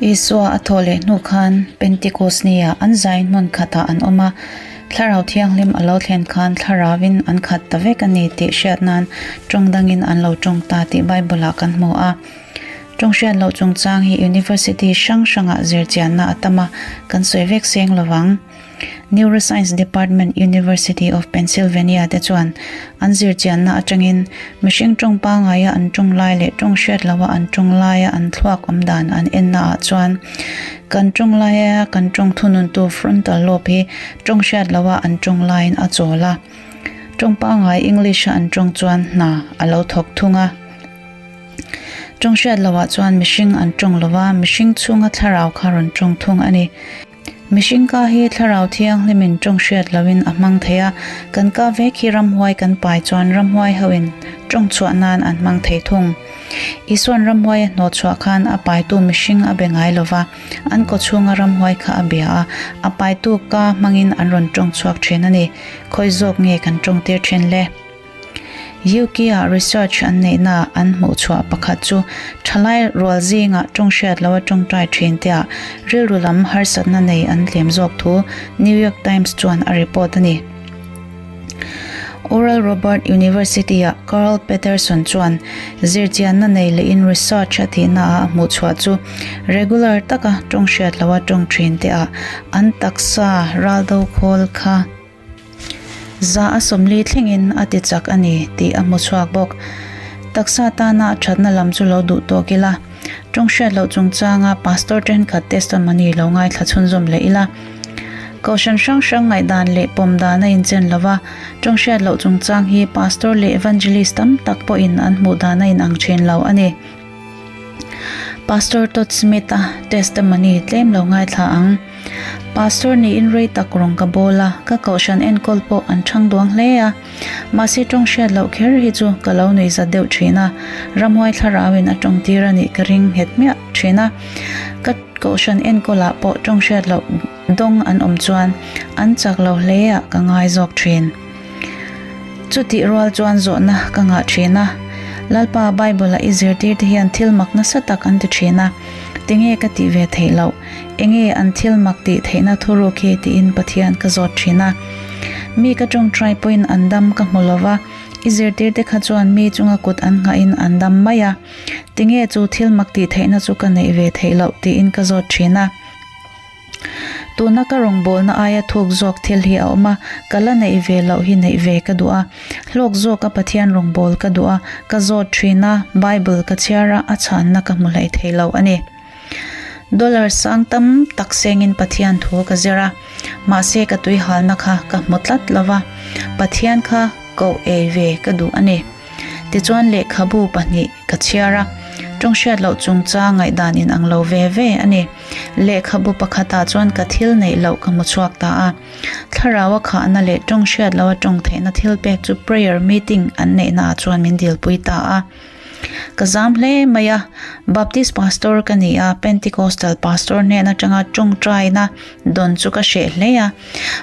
Isua a thawh leh hnu khan Pentikos nia an zaiin hmun khatah an awm a, Thlarau Thianghlim a lo thlen khan Thlarauvin an khat ta vek a ni tih hriat nan tawng dangin an lo tawng ta tih Bible-ah kan hmu a. Tawng hriat loh chungchang hi University hrang hrangah zirchianna a tam a, kan sawi vek seng lovang. Neuroscience Department, University of Pennsylvania te chuan an zirchianna atangin mihring tawng pangaia an tawng lai leh tawng hriat loha an tawng laia an thluak awm dan an ennaah chuan kan tawng laia kan tawng thununtu frontal lobe hi tawng hriat loha an tawng laiin a chawl a, tawng pangai English-a an tawng chuan hna a lo thawk thung a. Tawng hriat loah chuan mihring an tawng lova, mihring chhunga thlarau kha rawn tawng thung a ni. Mihring ka hi Thlarau Thianghlimin tawng hriat loin a hmang thei a, kan ka vek hi ramhuai kan pai chuan ramhuai hoin tawng chhuah nan an hmang thei thung. Isuan ramhuai a hnawh chhuah khan a paitu mihring a be ngai lova, an kawchhunga ramhuai kha a bia a, a paitu ka hmangin an rawn tawng chhuak thin a ni. Khawi zawk nge kan tawng tir thin le? UK-ah research an neihna an hmuh chhuah pakhat chu thalai rual zingah tawng hriat loa tawngtai thin teah rilru lam harsatna nei an tlem zawk thu New York Times chuan a report a ni. Oral Robert University-ah Karl Peterson chuan zirchianna nei lehin research a tihnaah a hmuh chhuah chu regular taka tawng hriat loa tawng thin teah an taksa raldo khawl kha 140 thlengin a ti chak a ni tih a hmu chhuak bawk. Taksa tana a thatna lam chu lo duh tawk ila, tawng hriat loh chungchanga pastor thenkhat testimony lo ngaithla chhunzawm leh ila. Kohhran hrang hrang ngaihdan leh pawm dan a inchen lo va, tawng hriat loh chungchang hi pastor leh evangelist tam tak pawhin an hmuh dan a inang thin lo a ni. Pastor Todd Smith-a testimony tlem lo ngaithla ang. Pastor niin rei tak rawng ka bawl a, ka kohhran enkawl pawh an thang duang hle a. Mahse tawng hriat loh kher hi chu ka lo nuih zat deuh thin a, ramhuai thlarauin a tawng tir a nih ka ring nghet miah thin a. Ka kohhran enkawlah pawh tawng hriat loh dawng an awm chuan an chak lo hle ah ka ngai zawk thin. Chutih rual chuan zawhna ka ngah thin a, Lalpa Bible-a i zirtir te hian thil mak nasa tak an ti thin a, tinge ka tih ve theih loh? Enge an thil mak tih theihna thuruk hi tiin Pathian ka zawt thin a. Mi ka tawngtai pawhin an dam ka hmu lova, i zirtir te kha chuan mi chunga kut an nghahin an dam mai a. Tinge chu thil mak tih theihna chu ka neih ve theih loh tiin ka zawt thin a. Tuna ka rawngbawlna aia thuk zawk thil hi a awm a, ka la neih ve loh hi neih ve ka duh a. Hlawk zawka Pathian rawngbâwl ka duh a, ka zawt thin a, Bible ka chhiar a, a chhanna ka hmu hleih thei lo a ni. Dollar sang tam tak sengin Pathian thu ka zir a, mahse ka tuihalna kha ka hmu tlat lo va, Pathian kha koh ei ve ka duh a ni. Tichuan lehkhabu pahnih ka chhiar a, tawng hriat loh chungchang ngaihdan in ang lo ve ve a ni. Lehkhabu pakhatah chuan ka thil neih loh ka hmu chhuak ta a, thlarau a khahna leh tawng hriat loh a tawng theihna thil pek chu prayer meeting an neihnaah chuan min dilpui ta a. Ka zam hle mai a, Baptist pastor ka ni a, Pentecostal pastor hnen atanga tawngtaina dawn chu ka hreh hle a,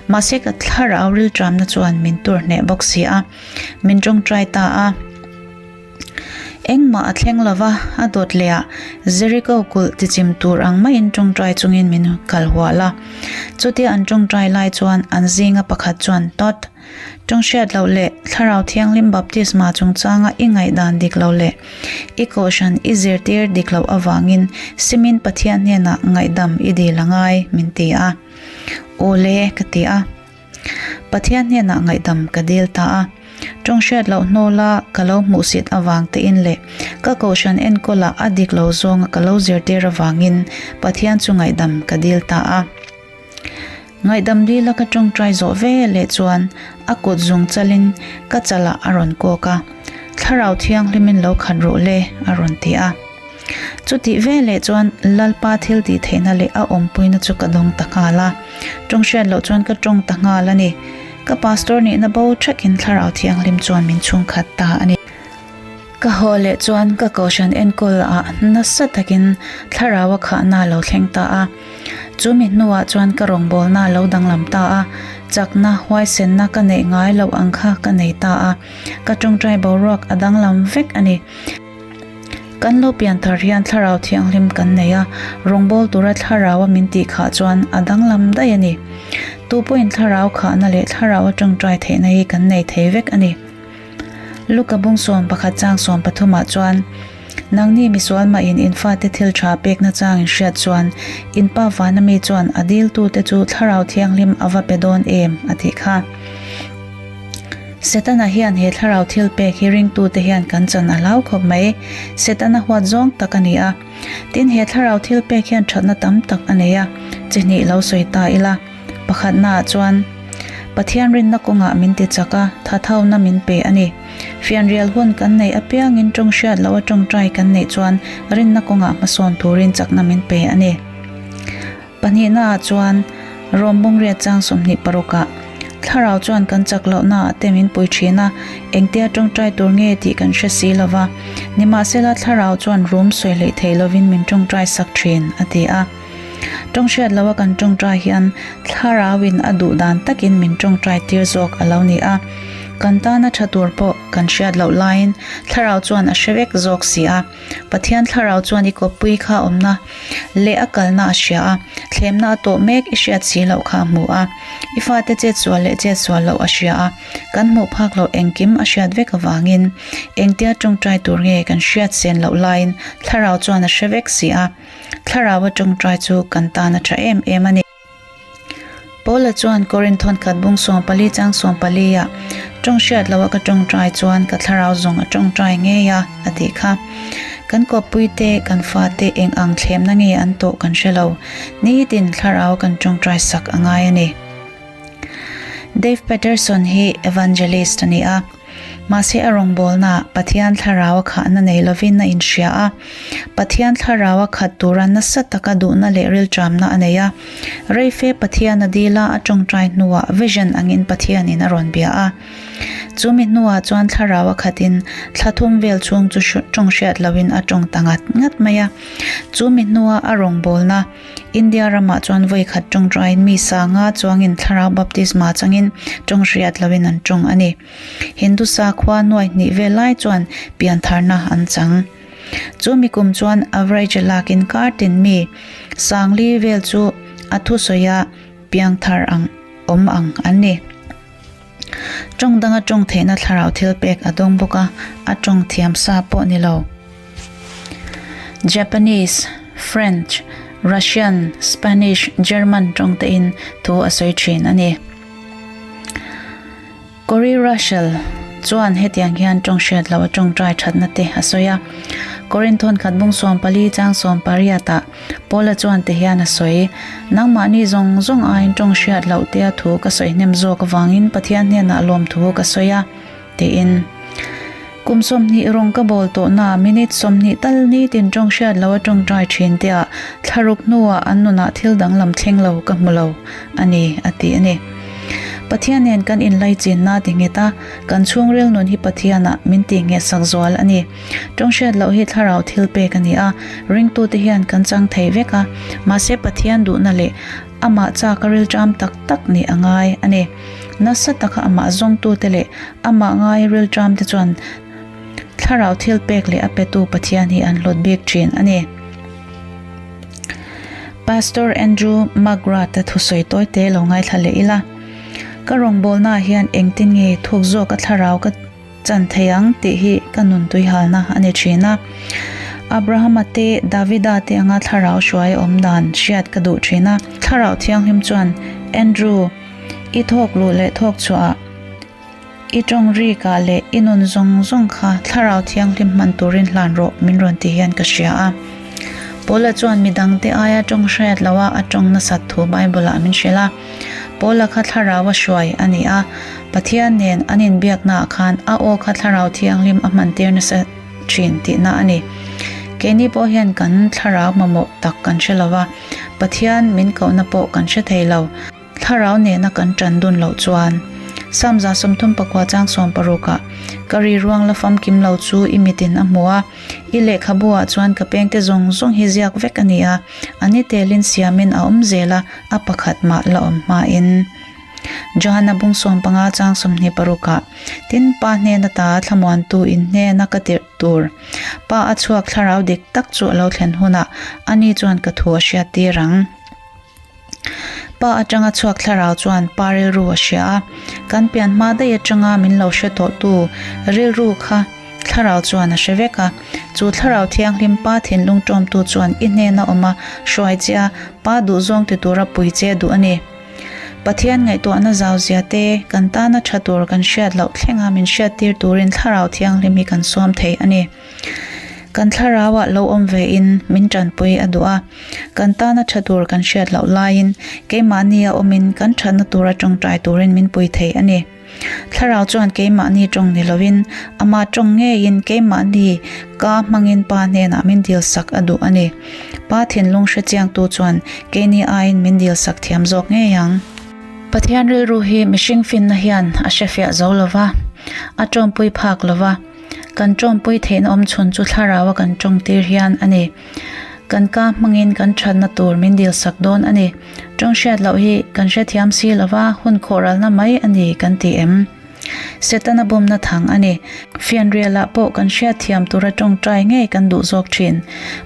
mahse ka thlarau rilṭamna chuan min tur hneh bawk si a, min tawngtai ta a. Engmah a thleng lo va, a dawt leh ah Jericho kulh tichim tur ang maiin tawngtai chungin min kal hual a. Chutia an tawngtai lai chuan an zinga pakhat chuan, Todd, Tawng hriat loh leh Thlarau Thianghlim baptisma chungchanga i ngaihdan dik lo leh i kohhran i zirtir dik loh avangin simin Pathian hnenah ngaihdam i dil a ngai, min ti a. Aw le, ka ti a. Pathian hnenah ngaihdam ka dil ta a. Tawng hriat loh hnawla ka lo hmuhsit avang tein leh ka kohhran enkawlah a dik lo zawnga ka lo zirtir avangin Pathian chu ngaihdam ka dil ta a. Ngaihdam dila ka tawngtai zawh ve leh chuan a kut zung chalin ka chalah a rawn kawk a, Thlarau Thianghlimin lo khat rawh le a rawn ti a. Chutih ve leh chuan Lalpa thil tih theihna leh a awmpuina chu ka dawng ta nghal a, tawng hriat loh chuan ka tawng ta nghal a ni. Ka pastor nihna bo thakin Thlarau Thianghlim chuan min chhungkhat ta a ni. Ka haw leh chuan ka kohhran enkawl ah nasa takin thlarau a khahna a lo thleng ta a. Chu mi hnuah chuan ka rawngbawlna a lo danglam ta a, chakna, huaisenna ka neih ngai loh ang kha ka nei ta a, ka tawngtai boruak a danglam vek a ni. Kan lo pian thar hian Thlarau Thianghlim kan nei a, rawngbâwl tura Thlaraua min tih khah chuan a danglam daih a ni. Tu pawhin Thlarau khahna leh Thlaraua ṭawngṭai theihna hi kan nei thei vek a ni. Luka bung 11 chang 13 ah chuan, Nangni misual mahin in fate thil tha pekna chang in hriat chuan, in pa vana mi chuan a diltute chu Thlarau Thianghlim a va pe dawn em? a tih kha. Setana hian he Thlarau thil pek hi ringtute hian kan chan a hlau khawp mai. Setana huat zawng tak a ni a. Tin, he Thlarau thil pek hian thatna tam tak a nei a, chi hnih lo sawi ta ila. Pakhatnaah chuan, Pathian rinna kawngah min ti chak a, thathona min pe a ni. Fianrial hun kan neih apiangin tawng hriat loh a tawngtai kan neih chuan rinna kawngah hmasawn turin chakna min pe a ni. Pahnihnaah chuan, Rom bungriat chang 26ah, Thlarau chuan kan chak lohnaah te min pui thin a, engtia tawngtai tur nge tih kan hre si lo va. Nimahsela Thlarau chuan rum sawi hleih thei lovin min tawngtai sak thin, a ti a. Tawng hriat loha kan tawngtai hian Thlarauin a duh dan takin min tawngtai tir zawk a lo ni a. Kan tana tha tur pawh kan hriat loh laiin Thlarau chuan a hre vek zawk si a. Pathian Thlarau chuan i kawppui kha awmna leh a kalna a hria a, thlemna a tawh mek i hriat si loh kha a hmu a. I fate chetsual leh chetsual loh a hria a, kan hmuh phak loh engkim a hriat vek avangin engtia tawngtai tur nge kan hriat sen loh laiin Thlarau chuan a hre vek si a. Thlarau a tawngtai chu kan tan a tha em em a ni. Paula chuan Korinth thawnkhat bung 14 chang 14 ah, Tawng hriat loha ka tawngtai chuan ka thlarau zawng a tawngtai ngei a, a tih kha. Kan kawppuite, kan fate eng ang thlemna nge an tawh kan hre lo. Nitin thlarau kan tawngtai sak a ngai a ni. Dave Patterson hi evangelist a ni a. Mahse a rawngbawlnaah Pathian thlarau a khahna nei lovin a inhria a. Pathian thlarau a khat tura nasa taka duhna leh rilṭamna a nei a. Reife Pathian a dil a, a ṭawngṭai hnuah vision angin Pathianin a rawn bia a. Chu mi hnuah chuan thlarau a khatin thla thum vel chhung chu ṭawng hriat loin a ṭawng ta ngat ngat mai a. Chu mi hnua a rawngbawlna India ramah chuan vawi khat ṭawngṭaiin mi sanga chuangin thlarau baptisma changin ṭawng hriat loin an ṭawng a ni. Hindu sakhua nuai hnih vel lai chuan piantharna an chang. Chu mi kum chuan average lakin kar tin mi sangli vel chu a thusawia piangthar ang awm ang an ni. Ṭawng danga ṭawng theihna thlarau thil pek a dawng bawk a, a ṭawng thiam sa pawh ni lo. Japanese, French, Russian, Spanish, German ṭawng tein thu a sawi ṭhin a ni. Corey Russell chuan hetiang hian ṭawng hriat loh a ṭawngṭai ṭhatna te a sawi a. Korinth thawnkhat bung 14 chang 18 ah Paula chuan ti hian a sawi, Nangmahni zawng zawng aiin ṭawng hriat loh tia thu ka sawi hnem zawk avangin Pathian hnenah lawmthu ka sawi a, tiin. Kum 20 rawng ka bawl tawhna minute 20 tal nitin ṭawng hriat loh a ṭawngṭai ṭhin tia thlaruk hnuah an nunah thil danglam thleng lo ka hmu lo a ni, a ti a ni. Pathian nen kan inlaichinna ti nghet a, kan chhungril nun hi Pathianah min tih nghet sak zual a ni. Ṭawng hriat loh hi thlarau thil pek a ni a, ringtute hian kan chang thei vek a, mahse Pathian duhna leh amah chak a rilṭam tak tak nih a ngai a ni. Nasa taka amah zawngtute leh amah ngai rilṭamte chuan thlarau thil pek leh a petu Pathian hi an hlawt bik ṭhin a ni. Pastor Andrew McGrath-a thusawi tawi te lo ngaithla leh ila, Ka rawngbawlnaah hian engtin nge thuk zawka thlarau ka Chan thei ang tih hi ka nun tuihalna a ni thin a. Abrahama te, Davida te anga thlarau hruai awm dan hriat ka duh thin a. Thlarau Thianghlim chuan, Andrew, i thawk luh leh thawk chhuah ah, i tawng rik ah leh i nun zawng zawng kha Thlarau Thianghlim hman turin hlan rawh min rawn ti hian ka hria a. Paula chuan midangte aia tawng hriat loh a a tawng nasat thu Bible ah min hrilh a. Paula kha thlarau a hruai a ni a, Pathian nen an inbiaknaah khan a aw kha thlarau thianghlim a hmantir nasa thin tihna a ni. Keini pawh hian kan thlarau mamawh tak kan hre lo va, Pathian min kohna pawh kan hre thei lo. Thlarau nena kan tan dun loh chuan Psalm 39 chang 16 ah, Ka ri ruang la famkim lo chu i mitin a hmu a, i lehkhabu ah chuan ka pengte zawng zawng hi ziak vek a ni a, a ni telin siamin a awm zel a, a pakhat mah la awm hmain. Johana bung 15 chang 26 ah, Tin, Pa hnen ata thlamuantu in hnena ka tirh tur. Pa a chhuak thlarau dik tak chu a lo thlen hunah ani chuan ka thu a hriattir ang. Pa atanga chhuak thlarau chuan pa rilru a hria a, kan pian hma daih atanga min lo hre tawhtu rilru kha thlarau chuan a hre vek a. Chu thlarau thianghlim pa thinlung tawmtu chuan i hnena awm a, hruai che a, pa duhzawng ti tura pui che duh a ni. Pathian ngaihtuahna zauzia te, kan tana tha tur kan hriat loh thlenga min hriattir turin thlarau thianghlim hi kan sawm thei a ni. Kan thlarauah lo awm vein min tanpui a duh a, kan tana tha tur kan hriat loh laiin keimahni a awmin kan thatna tura tawngtai turin min pui thei a ni. Thlarau chuan keimahni tawng ni loin ama tawng ngeiin keimahni ka hmangin Pa hnenah min dilsak a duh a ni. Pa thinlung hrechiangtu chuan keini aiin min dilsak thiam zawk ngei ang. Pathian rilru hi mihring finna hian a hrefiah zo lo va, a tawmpui phak lo va. Kan tawmpui theihna awm chhun chu thlaraua kan tawngtir hian a ni. Kan ka hmangin kan thatna tur min dilsak dawn a ni. Tawng hriat loh hi kan hrethiam si lova hun khawhralna mai a ni kan ti em? Setana bumna thang a ni. Fianrialah pawh kan hriatthiam tura tawngtai ngei kan duh zawk thin.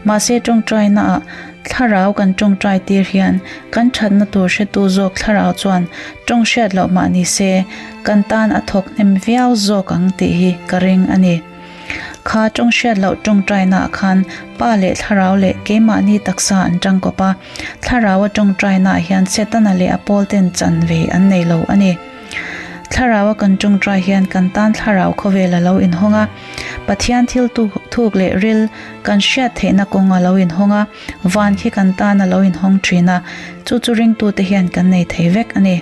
Mahse tawngtainaah thlarau kan tawngtai tir hian kan thatna tur hretu zawk thlarau chuan tawng hriat loh mah ni se Kan tan a thawk hnem viau zawk ang tih hi ka ring a ni. Kha tawng hriat loh tawngtainaah khan Pa leh Thlarau leh keimahni taksa an tangkawp a, Thlaraua tawngtainaah hian Setana leh a pawlten chan ve an nei lo a ni. Thlaraua kan tawngtai hian kan tan Thlarau khawvel a lo inhawng a, Pathian thil thuk leh ril kan hriat theihna kawng a lo inhawng a, van khi kan tan a lo inhawng thin a, chu chu ringtute hian kan nei thei vek a ni.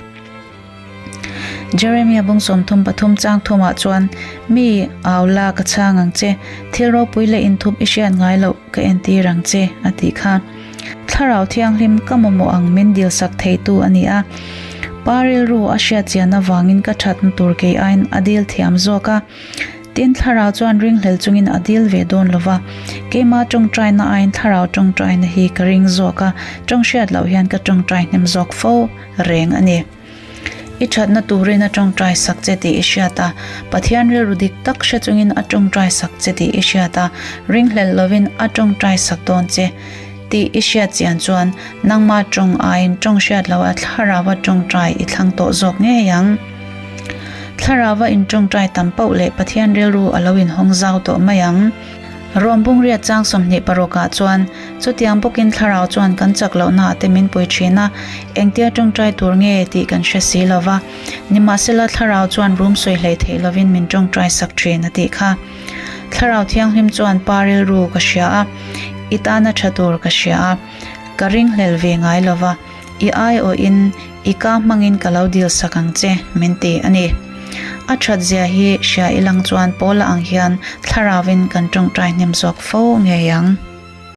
Jeremia bung 33 chang thumah chuan, Mi au la ka chhang ang che, thil ropui leh inthup i hriat ngai loh ka entir ang che, a tih kha. Thlarau Thianghlim ka mamawh ang min dilsak theitu a ni a. Pa rilru a hriat chian avangin ka thatna tur kei aiin a dil thiam zawk a. Tin, Thlarau chuan ringhlel chungin a dil ve dawn lo va. Keima tawngtaina aiin Thlarau tawngtaina hi ka ring zawk a, tawng hriat loh hian ka tawngtai hnem zawk fo reng a ni. I thatna turin a tawngtai sak che tih i hriat a, Pathian rilru dik tak hre chungin a tawngtai sak che tih i hriat a, ringhlel lovin a tawngtai sak dawn che tih i hriat chian chuan nangma tawng aiin tawng hriat loha Thlaraua tawngtai i thlang tawh zawk ngei ang. Thlarauva intawngtai tam pauh leh Pathian rilru a lo inhawng zau tawh mai ang. Rom bungriat chang 26 ah chuan chutiang bawkin Thlarau chuan kan chak lohna ah te min pui thin a, engtia tawngtai tur nge tih kan hre si lo va. Nimahsela Thlarau chuan rum sawi hlei theih lovin min tawngtai sak thin a tih kha. Thlarau Thianghlim chuan Pa rilru ka hria a, i tana tha tur ka hria a, ka ringhlel ve ngai lo va. I aiawhin i ka hmangin ka lo dil sak ang che, min ti a ni. A that zia hi hria ilang chuan Paula ang hian thlarauin kan tawngtai hnem zawk fo ngei ang.